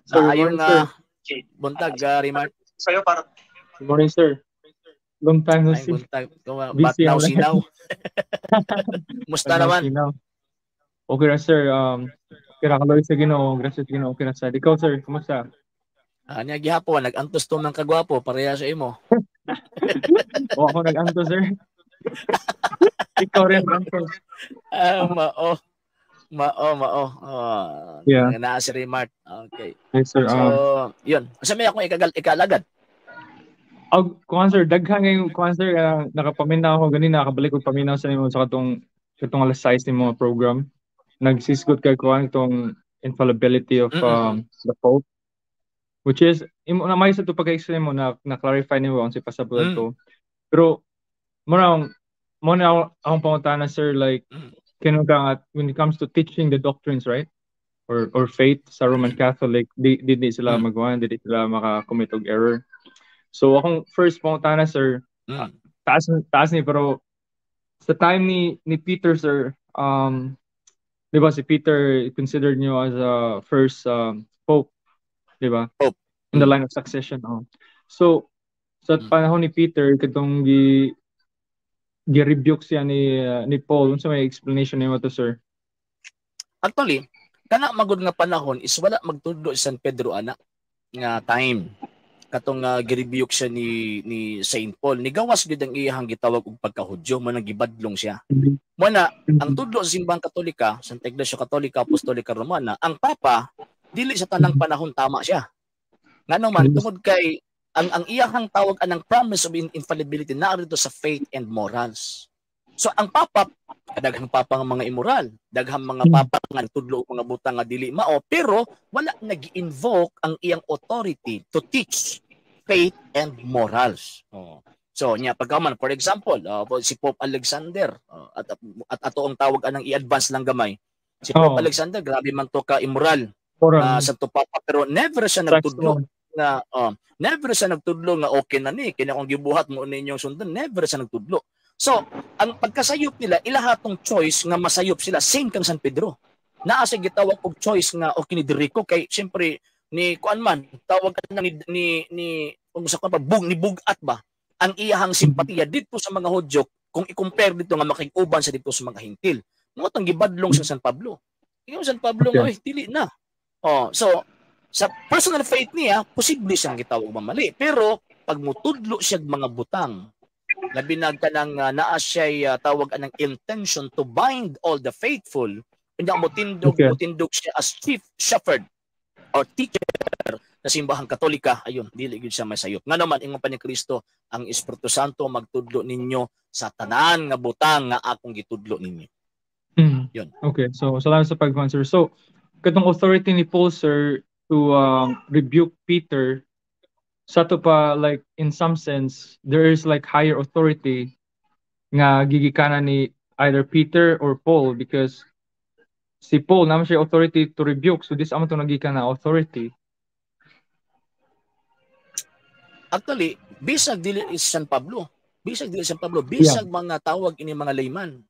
Sir, good Maayong morning, sir. Buntag, Raymart. Sa'yo para Good morning, sir. Long time no Ay, see. Buntag. But Busy now ang see lahat. Now. Musta But now naman? see now. Okay ra, sir. Okay ra kaloy sa Ginoo. Gracias sa Ginoo. Okay ra sad. Ikaw, sir, kumusta? Ah, niya gihapon nag-antos to ng kagwapo pareha sa imo. O ako nag-anto, sir. Ikaw rin antos. Ah, mao. Mao, mao. Oh, naa si Raymart. Okay. Yes, sir. So, yun. Unsa may akong ikagal ikalagad? Og kuan, sir, daghan ngayon kuan, sir, nakapaminaw ako ganina, nakabalik og paminaw sa nimo sa katong alas 6 ni mga program. Nagsisgot kay kuan itong infallibility of the Pope, which is imo na may sa to pagka-explain mo na na-clarify nimo ang si pasabot to. Pero mo na mo na akong pangutana, sir, like kino ka nga when it comes to teaching the doctrines, right? Or faith sa Roman Catholic, di sila magawa, di sila maka-commit og error. So akong first pangutana, sir, taas taas ni, pero sa time ni Peter, sir, di ba si Peter considered niyo as a first pope, di ba? Pope. In the line of succession. Oh. So sa panahon ni Peter, katong gi-rebuke siya ni Paul, unsa may explanation nimo to, sir? Actually, kana magud nga panahon is wala magtudlo si San Pedro ana nga time katong girebuke siya ni Saint Paul. Nigawas gyud ang iyang gitawag og pagkahudyo mo, nang gibadlong siya. Mo na ang tudlo sa Simbahang Katolika, Santa Iglesia Katolika Apostolika Romana, ang Papa dili sa tanang panahon tama siya. Ngano man, tungod kay ang iyahang tawag anang promise of infallibility naa dito sa faith and morals. So ang Papa, daghang papa nga mga immoral, daghang mga papa nga tudlo og mga butang nga dili mao, pero wala nag-invoke ang iyang authority to teach faith and morals. Oh. So nya pagkaman, for example, si Pope Alexander, at ato ang tawag anang i-advance lang gamay. Si Pope Alexander, grabe man to ka immoral Santo Papa, pero never siya nagtudlo nga never siya nagtudlo nga okay na ni kini akong gibuhat mo ninyong sundan, never siya nagtudlo. So, ang pagkasayop nila, ilaha tong choice nga masayop sila, same kang San Pedro. Naa sa gitawag og choice nga okay ni Dirico kay siyempre ni kuan man tawag na ni kung sa kuan pa bug ni bugat ba ang iyahang simpatiya didto sa mga Hudyo kung i-compare dito nga makig-uban sa dito sa mga Hintil. Mo tong gibadlong sa San Pablo. Ingon San Pablo nga, "Oy, dili na." Oh, so sa personal faith niya, posible siyang gitawag mamali. Pero pag mutudlo siya mga butang, labi na kanang naa siya'y tawag anang intention to bind all the faithful, unya motindog motindog siya as chief shepherd or teacher sa Simbahang Katolika, ayun, dili gyud siya masayop. Nga naman, ingon pa ni Kristo, ang Espiritu Santo magtudlo ninyo sa tanan nga butang nga akong gitudlo ninyo. Yun. Okay, so salamat sa pag, sir. So katong authority ni Paul, sir, to rebuke Peter sa to pa, like in some sense there is like higher authority nga gigikanan ni either Peter or Paul, because si Paul naman siya authority to rebuke, so this amo to nagikan na authority. Actually, bisag dili is San Pablo. Bisag dili San Pablo, bisag mga tawag ini mga layman.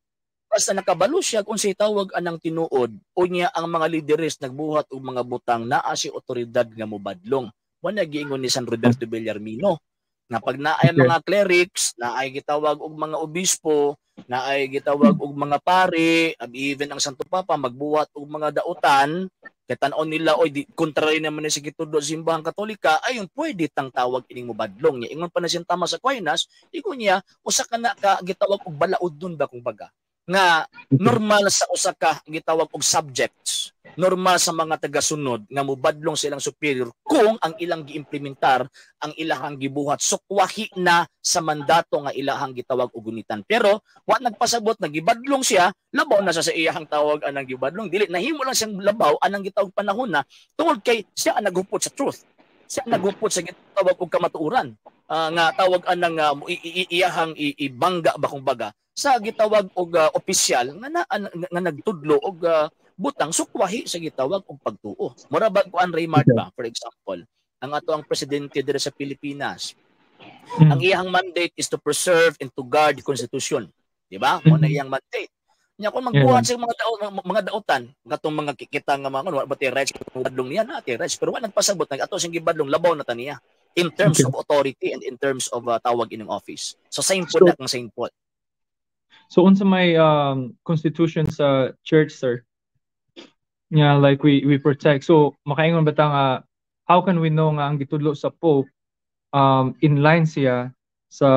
Basta nakabalo siya kung say tawag anang tinuod, unya ang mga lideres nagbuhat og mga butang, naa si otoridad nga mobadlong. Wala giingon ni San Roberto Bellarmino nga pag naay mga clerics, naay gitawag og mga obispo, naay gitawag og mga pare, even ang Santo Papa magbuhat og mga dautan, kay tan-on nila, oy, di, contrary naman ni sa gitudlo sa Simbahang Katolika, ayon pwede tang tawag ining mobadlong niya. Ingon pa na siyang Thomas Aquinas, ingon niya usa ka na ka gitawag og balaod dun ba kung baga nga normal sa usa ka gitawag og subjects, normal sa mga tagasunod nga mobadlong sa ilang superior kung ang ilang giimplementar, ang ilahang gibuhat sukwahi na sa mandato nga ilahang gitawag og gunitan. Pero wa nagpasabot nga gibadlong siya, labaw na siya sa iyahang tawag anang gibadlong. Dili nahimo lang siyang labaw anang gitawag panahon na tungod kay siya ang naghupot sa truth. Siya ang naghupot sa gitawag og kamatuoran. Nga tawag anang iyahang ibangga ba kung baga sa gitawag og opisyal nga nga nagtudlo og butang sukwahi sa gitawag og pagtuo. Mura ba kuan, Raymart ba, for example, ang ato ang presidente diri sa Pilipinas. Ang iyang mandate is to preserve and to guard the constitution. Di ba? Mo na iyang mandate. Nya kung magbuhat sa mga daot, mga dautan katong mga kita nga mga wa ba tay rights badlong niya na tay rights, pero wa nagpasabot nag ato siyang gibadlong, labaw na ta niya in terms of authority and in terms of tawag ining office. So same po na kang Saint Paul. So unsa may constitution sa church, sir? Yeah, like we protect. So makaingon ba ta nga how can we know nga ang gitudlo sa Pope in line siya sa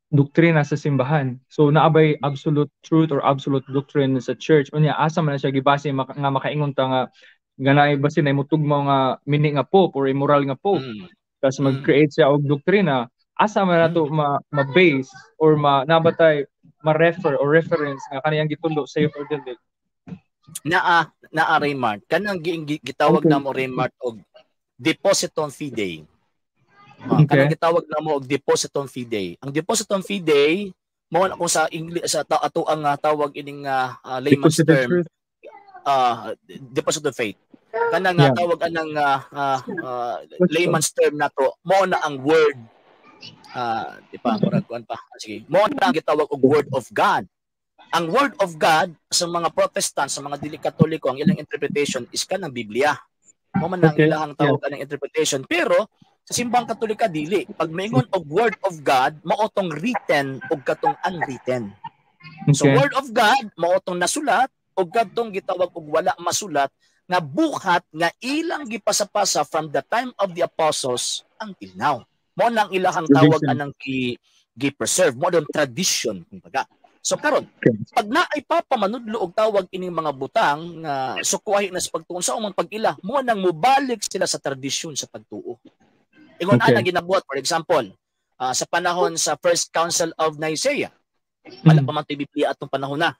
doktrina sa simbahan? So naabay absolute truth or absolute doctrine sa church? Unya asa man na siya gibase nga makaingon ta nga ganay basin ay mutugma nga mini nga Pope or immoral nga Pope? Tapos mag-create siya og doktrina, asa man nato ma-base or ma nabatay ma-refer or reference nga kaniyang gitudlo safe or dili? Naa naa, Raymart, kanang gitawag namo, Raymart, og depositum fidei. Kanang gitawag namo og depositum fidei. Ang depositum fidei mao na kung sa English sa ato ang tawag ining layman's term, deposit of faith. Kanang tawag anang layman's term nato, mao na ang word, di pa murag kuan pa, sige, mao na ang gitawag og word of God. Ang word of God sa mga Protestant, sa mga dili Katoliko, ang ilang interpretation is kanang Biblia. Mao man ang ilang tawag anang interpretation. Pero sa Simbang Katolika, dili. Pag maingon og word of God, mao tong written ug katong unwritten. So word of God mao tong nasulat ug kadtong gitawag og wala masulat nga buhat nga ilang gipasapasa from the time of the apostles until now. Mao nang ilahang tawag anang gi preserve mo don tradition kumbaga. So karon, pag naay papamanudlo og tawag ining mga butang nga sukuhay na sa pagtuon sa umang pag-ila, mo nang mobalik sila sa tradisyon sa pagtuo. Ingon ana ginabuhat, for example, sa panahon sa First Council of Nicaea, wala pa man to'y Biblia atong panahon na.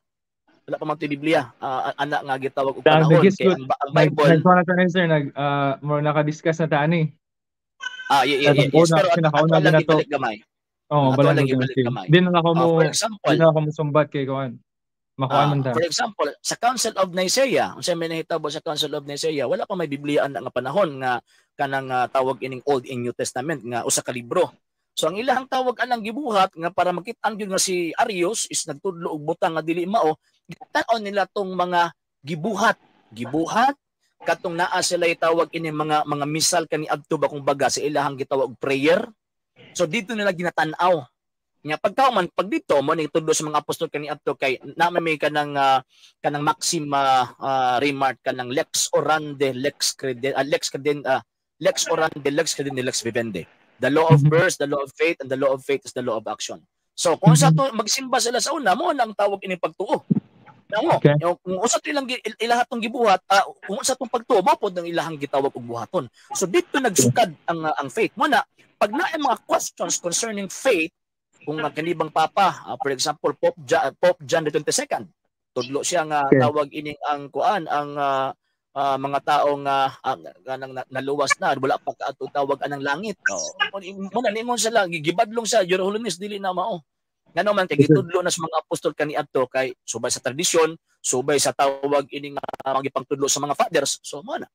Wala pa man to'y Biblia ana nga gitawag og panahon kay ang Bible Nag nag sir, nag more naka-discuss na ta ani. Ah, yeah, yes. Pero ato lang ibalik gamay. Oo, oh, lang ibalik gamay. Di na ako mo, for example, di na ako mo sumbat kay kuan. Makuan man ta. For example, sa Council of Nicaea, unsa may nahitabo sa Council of Nicaea, wala pa may Biblia ana nga panahon nga kanang tawag ining Old and New Testament nga usa ka libro. So ang ilahang tawag anang gibuhat nga para makit-an gyud nga si Arius is nagtudlo og butang nga dili mao, gitan-aw nila tong mga gibuhat. Gibuhat katong naa sila tawag ini mga misal kani adto ba kung baga sa ilahang gitawag og prayer. So dito nila ginatan-aw. Nya pagkauman pag dito mo ni tudlo sa mga apostol kani adto kay na may kanang maxim, remark, kanang lex orandi lex crede, lex orandi lex credendi lex vivendi. The law of birth, the law of faith, and the law of faith is the law of action. So kung sa to magsimba sila sa una, mo ang tawag ini pagtuo. Namo, kung usa to ilang ilaha tong gibuhat, kung usa tong pagtuo mo pod ang ilahang gitawag og buhaton. So dito nagsukad ang faith. Mo na pag naay mga questions concerning faith, kung kanibang papa, for example, Pope John the 22nd, tudlo siya nga tawag ining ang kuan ang mga taong kanang naluwas na wala pa kaadto tawag anang langit. Oh, mo na ningon sila gibadlong sa Your Holiness, dili na mao. Ngano man kay gitudlo na sa mga apostol kaniadto kay subay sa tradisyon, subay sa tawag ining mga gipangtudlo sa mga fathers. So mo na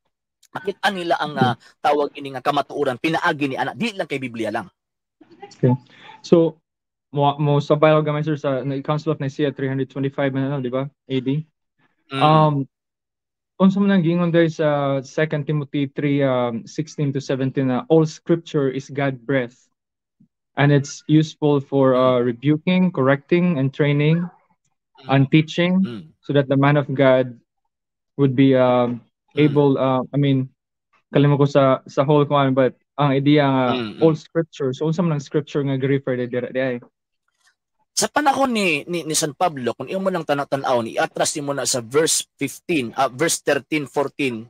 makita nila ang tawag ini nga kamatuoran pinaagi ni ana, di lang kay Biblia lang. Okay. So mo sabay og gamay, sir, sa Council of Nicaea 325 man, ano, di ba? AD. Unsa man ang giingon dahil sa 2 Timothy 3 16 to 17 na all scripture is God breath and it's useful for rebuking, correcting and training and teaching so that the man of God would be able, I mean, kalimot ko sa whole kuan, but ang idea nga all scripture. So unsa man ang scripture nga gi-refer dira di ay? Sa panahon ni San Pablo, kung imo lang tanaw-tanaw ni atras nimo na sa verse 15, verse 13, 14,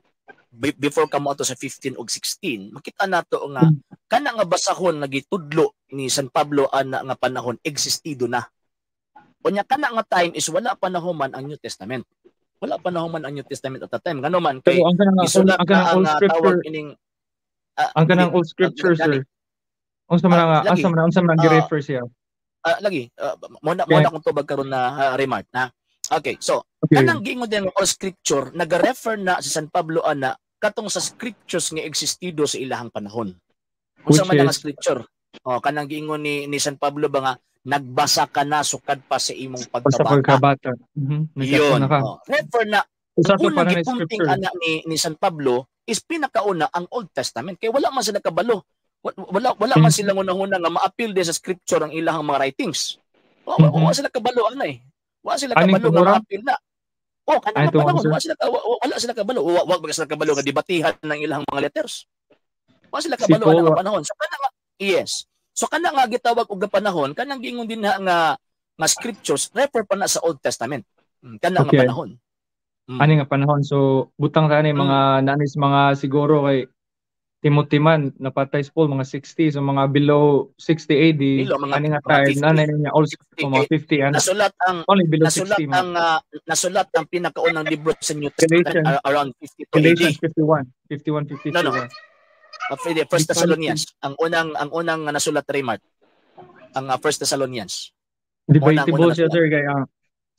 before ka mo ato sa 15 ug 16, makita nato nga kana nga basahon nga gitudlo ni San Pablo ana nga panahon existido na. Unya kana nga time is wala pa nahuman ang New Testament. Wala pa nahuman ang New Testament at that time. Ngano man kay Pero ang kanang gisulat ang kanang na all ang tawag scripture ining ang kanang all scripture, sir. Unsa man nga lagi. Asa man ang gi-refer siya? Lagi, mo na kung tubag karon na remark na. Okay, so kanang giingon din all scripture, nag-refer na si San Pablo ana katong sa scriptures nga existido sa ilahang panahon. Unsa Which man ang is scripture? Oh, kanang giingon ni San Pablo ba nga nagbasa ka na sukad pa sa imong Pa sa pagkabata. Pagkabata. Yun. Na ka. Oh. Refer na Sa ato unang pa na gipunting scripture. Ana ni San Pablo is pinakauna ang Old Testament kay wala man sila kabalo. Wala man sila ngunahuna nga maapil din sa scripture ang ilahang mga writings. Oh, wala sila kabalo ana eh. Wala sila Aning kabalo nga tumura? Maapil na. Oh, kana Aning nga panahon tumura, sir? wala sila kabalo. Wa sila kabalo nga debatihan ng ilahang mga letters. Wa sila Si kabalo ana Paul, nga panahon. So kana nga, yes. So kana nga gitawag og panahon, kanang giingon din na nga nga scriptures refer pa na sa Old Testament. Kana nga panahon. Ani nga panahon. So butang ta ni mga nanis mga siguro kay Timothy man napatay si Paul mga 60, so mga below 60 AD. Below, mga ani nga mga time 50. nanay niya all 50. mga 50 ana. Nasulat ang Only below nasulat 60 mga. Ang nasulat ang pinakaunang libro sa New Testament Galatians. Around 52 AD. Galatians 51, 51, 52. No. First Thessalonians. Ang unang nasulat, Raymart. Ang First Thessalonians. Debatable Unang siya nasulat. Sir, kay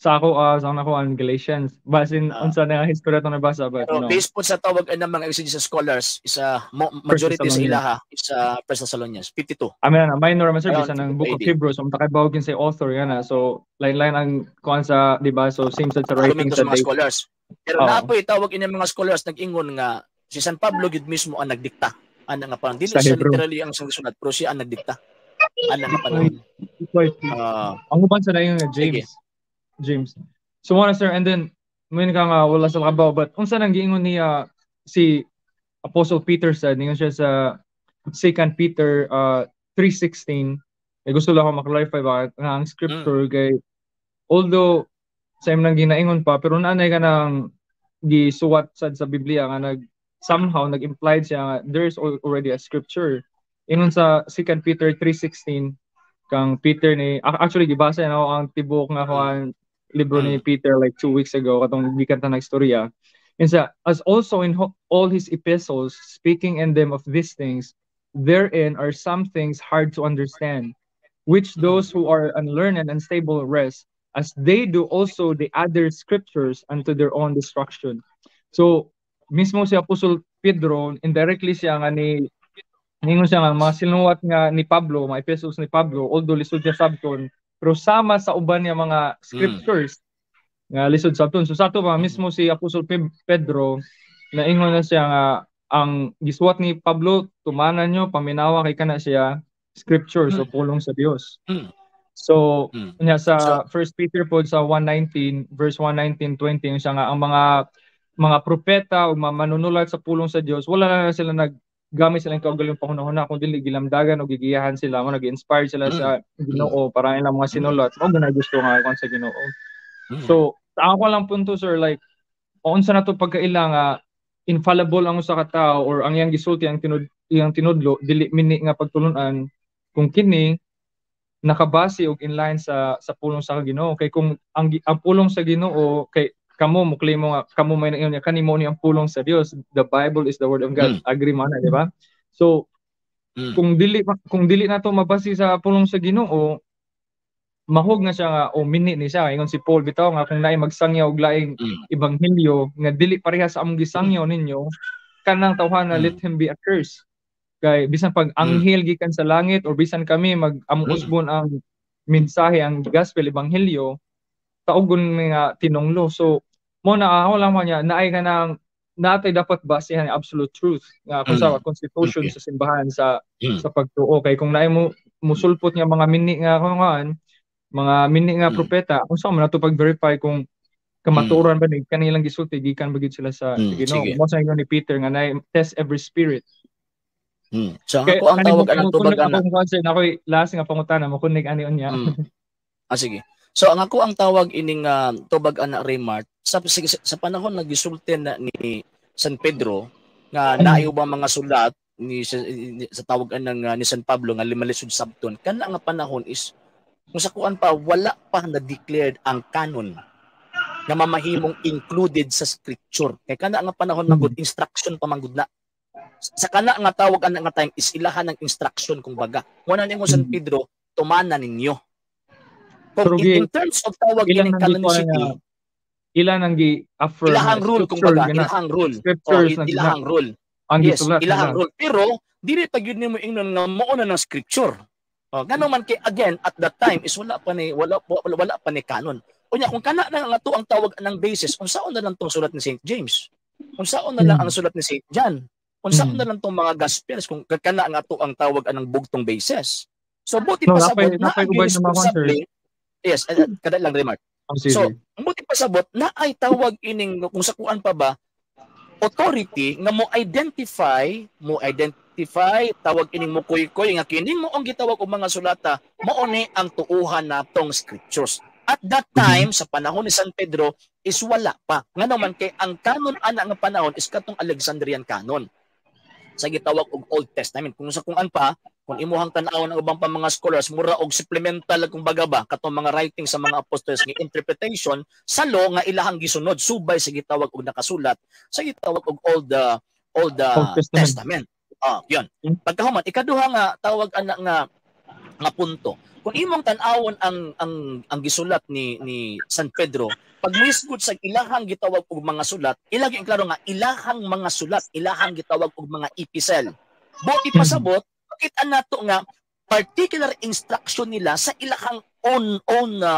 sa ako sa ako ang Galatians basin unsa na nga history atong nabasa, but Pero no. based po sa tawag ng mga exegesis scholars, isa majority sa Thessalonians. ilaha is First Thessalonians 52. I mean, na minor man sir, Around bisan ang 52 Book of AD. Hebrews, unta kay bawag sa author yan na. So line-line ang kuan sa, di ba? So same sad sa writing Argumento sa sa mga date. scholars. Pero Oo. naa po'y tawag ini mga scholars nag-ingon nga si San Pablo gid mismo ang nagdikta. Ana nga panahon. Dili Sa siya Hebrew. literally ang sulat, pero siya ang nagdikta. Ana nga panahon. Wait, ang uban sa na yung Sige. James. James. So mao na sir, and then mo ka nga wala sa kabaw, but unsa nang giingon niya si Apostle Peter said, ningon siya sa 2 Peter 3:16. Eh, gusto lang ako maklarify ba nga ang scripture kay although sa imong ginaingon pa, pero naanay ka nang gisuwat sad sa Biblia nga nag somehow nag-implied siya nga there's already a scripture. Ingon sa 2 Peter 3:16 kang Peter ni actually gibasa na ako ang tibok nga kuan libro ni Peter like 2 weeks ago katong gikan ta istorya. Insa as also in all his epistles, speaking in them of these things, therein are some things hard to understand, which those who are unlearned and unstable wrest, as they do also the other scriptures, unto their own destruction. So mismo si Apostol Pedro, indirectly siya nga ni ningon siya nga mga sinuwat nga ni Pablo, mga epistles ni Pablo, although lisod siya sabton, pero sama sa uban niya mga scriptures nga lisod sabton. So sa ato pa mismo si Apostol Pedro naingon na siya nga ang gisuwat ni Pablo, tumanan nyo, paminawa kay kana siya scripture, so pulong sa Dios. So nya sa First Peter pod sa 1:19, verse 1:19 20, yung siya nga ang mga propeta o mga manunulat sa pulong sa Dios, wala na sila naggamit silang kaugalingong panghunahuna kung dili gilamdagan o gigiyahan sila mo nag-inspire sila sa Ginoo para ilang mga sinulat mo na gusto nga kon sa Ginoo. So sa ako lang punto sir, like unsa na to pagkaila nga infallible ang usa ka tawo or ang iyang gisulti, ang tinud iyang tinudlo dili mini nga pagtulunan kung kini nakabase og inline sa pulong sa Ginoo? Kay kung ang pulong sa Ginoo, kay kamo mo claim mo nga kamo may naingon niya kani mo ni ang pulong sa Dios, the Bible is the word of God, agree man na, di ba? So kung dili nato mabase sa pulong sa Ginoo, mahog na siya nga o mini ni siya. Ingon si Paul bitaw nga kung naay magsangyaw og laing ebanghelyo nga dili pareha sa among gisangyaw ninyo, kanang tawhana, let him be accursed. Kay bisan pag anghel gikan sa langit or bisan kami mag among usbon ang mensahe, ang gospel, ebanghelyo, tawgon nga tinonglo. So mo na ako lang niya naay ka nang natay dapat basehan ang absolute truth nga kung sa constitution sa simbahan sa sa pagtuo. Kay kung naay mo musulpot nga mga mini nga kuan, mga mini nga propeta, kung sa man nato pag-verify kung kamatuoran ba ni kanilang gisulti gikan ba gyud sila sa Ginoo? Sige. Mo sa ingon ni Peter nga naay test every spirit. So ang Kay ako ang ani tawag mo anang tubag kunig ana. akong kuan sir, ako'y last nga pangutana mo kunig ani unya. Ah, sige. So ang ako ang tawag ining tubag ana, Raymart, sa panahon nga gisulti na ni San Pedro nga naay ubang mga sulat ni sa tawag anang ni San Pablo nga malisod sabton, kana nga panahon is kung sa kuan pa wala pa na declared ang canon nga mamahimong included sa scripture, kay kana nga panahon manggod instruction pa manggod na. Sa kana nga tawag ana nga time is ilahan ng instruction kung baga mo na ningon San Pedro, tumana ninyo kung Pero in terms of tawag ilan ining ang gikuha canonicity. nga ilan ang gi-affirm Ilahang nga rule kung scripture baga gina ilahang rule, oh, scriptures na gina ilahang rule. Ang Yes, gisulat ilahang nila. Role. Pero dili pa gyud nimo ingnon nga mao na ng scripture. Oh, ngano man kay again, at that time is wala pa ni canon. Unya kung kana na nga to ang tawag ng basis, unsaon na lang tong sulat ni St. James? Unsaon na lang ang sulat ni St. John? Unsaon na lang tong mga Gospels kung kana nga to ang tawag anang bugtong basis? So buti No, pa sabot na napay ang uban sa mga, sir. Responsable. Yes, kada lang remark. Oh, sige. So, ang buti pasabot na ay tawag ining kung sa kuan pa ba authority nga mo identify tawag ining mo kuy-kuy nga kining mo ang gitawag og mga sulata, mao ni ang tuuhan natong scriptures. At that time, sa panahon ni San Pedro, is wala pa. Ngano man kay ang canon ana nga panahon is katong Alexandrian canon sa gitawag og Old Testament. Kung sa kung pa, kung imuhang tan-awon ang ubang pa mga scholars, mura og supplemental kung baga ba katong mga writing sa mga apostles nga interpretation sa law nga ilahang gisunod subay sa gitawag og nakasulat sa gitawag og Old Old Testament. Testament. Ah, yun. Pagkahuman, ikaduha nga tawag ana nga punto. Kung imong tan-awon ang gisulat ni San Pedro, pag muisgot sa ilahang gitawag og mga sulat, ilagi ang klaro nga ilahang mga sulat, ilahang gitawag og mga epistle. Buti pasabot, makita nato nga particular instruction nila sa ilahang own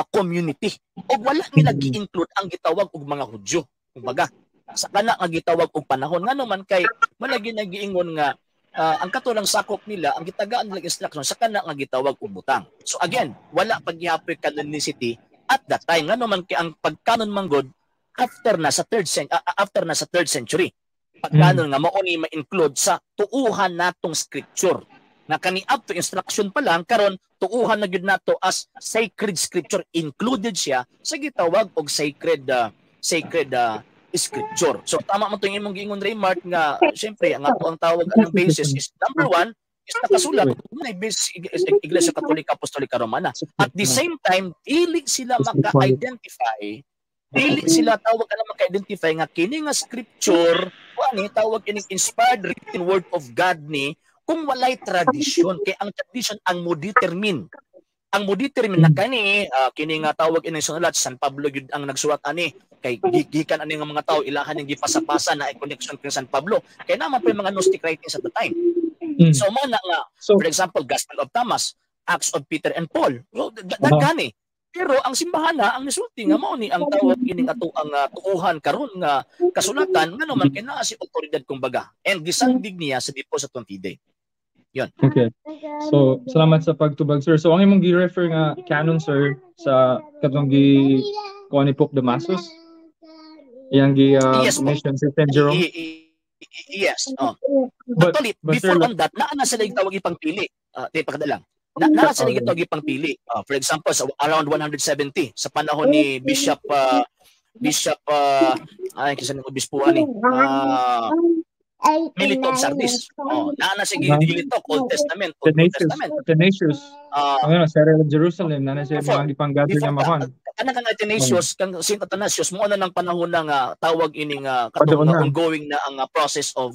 community. Og wala nila gi-include ang gitawag og mga Hudyo. Kumbaga, sa kana nga gitawag og panahon, ngano man kay malagi nagiingon nga ang katulang sakop nila, ang gitagaan nila instruction sa kana nga gitawag og butang. So again, wala paggihapoy canonicity at that time, ngano man kay ang pagkanon manggod after na sa third century. Pagkanon nga mao ni ma-include sa tuuhan natong scripture. Nga kani up to instruction pa lang, karon tuuhan na gyud nato as sacred scripture, included siya sa gitawag og sacred scripture. So tama mo itong imong giingon, Raymart, nga syempre ang ato ang tawag anang basis is number one is nakasulat may basis is Iglesia Katolika Apostolika Romana. At the same time, dili sila maka-identify, dili sila tawag ana maka-identify nga kini nga scripture ni tawag ining inspired written word of God ni kung walay tradisyon, kay ang tradition ang mo determine na kani kini nga tawag ining sulat, San Pablo gyud ang nagsulat ani, kay gikan ani nga mga tao, ilahan ning gipasapasa na ay connection kay San Pablo, kay naman pa yung mga Gnostic writings at the time. So mo na nga So, for example, Gospel of Thomas, Acts of Peter and Paul. So, daghan eh. Pero ang simbahan na ang nisulti nga mao ni ang tawag ining ato ang tuuhan karon nga kasulatan, ngano man kay naa si otoridad kumbaga and gisandig niya sa Depositum Fidei. Okay. So, salamat sa pagtubag, sir. So, ang imong gi-refer nga canon, sir, sa katong gi kuan ni Pope Damasus, iyang gi Yes po. commission si St. Jerome. Yes. Oh. But, Actually, but before sir, on that, naa na sila yung tawag ipangpili. Di, pakada lang. Na sila yung tawag ipangpili. For example, sa around 170, sa panahon ni Bishop, ay, kasi ng obispuhan ni, Melito of Sardis. Oh, naa na siya gilitok, Old Testament, Old New Athanasius, Testament. Athanasius, ang ano, Cyril of Jerusalem, na na siya mga gipang-gather before nga makuan. Kana kang Athanasius, kang Saint Athanasius, mo na ng panahon na nga tawag ining katong Padua na. Ongoing na ang process of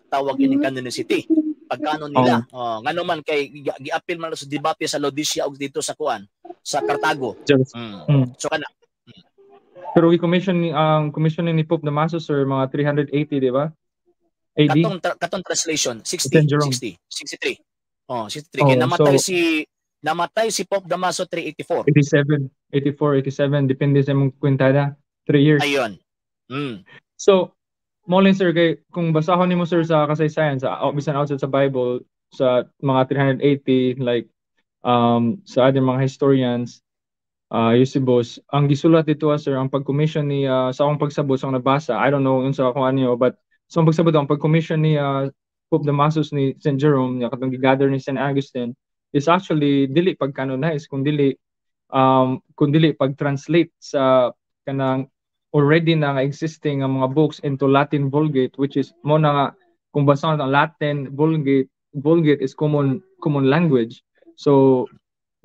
tawag ining canonicity. Pagkanon nila. Oh, ngano man kay gi-appeal man sa debate sa Laodicea og dito sa kuan, sa Cartago. Jerusalem. So kana. Pero i-commission ni ang commission ni Pope Damasus, sir, mga 380, di ba? AD? Katong translation 60. Saint Jerome. 60, 63. Oh, 63 kay Oh, namatay so- si Pope Damaso 384. 87, 84, 87, depende sa imong kwintada. 3 years. Ayon. So, mo lang, sir, kay kung basahon nimo, sir, sa kasaysayan sa oh, bisan outside sa Bible, sa mga 380, like sa other mga historians, Eusebius, ang gisulat dito, sir, ang pag-commission ni sa akong pagsabot, sa akong nabasa, I don't know unsa ako ano, but sa akong pagsabot, ang pag-commission ni Pope Damasus ni St. Jerome niya katong gigather ni St. Augustine is actually dili pag-canonize kun dili pag-translate sa kanang already na nga existing nga mga books into Latin Vulgate, which is mo na nga kung basa ang Latin Vulgate is common language. So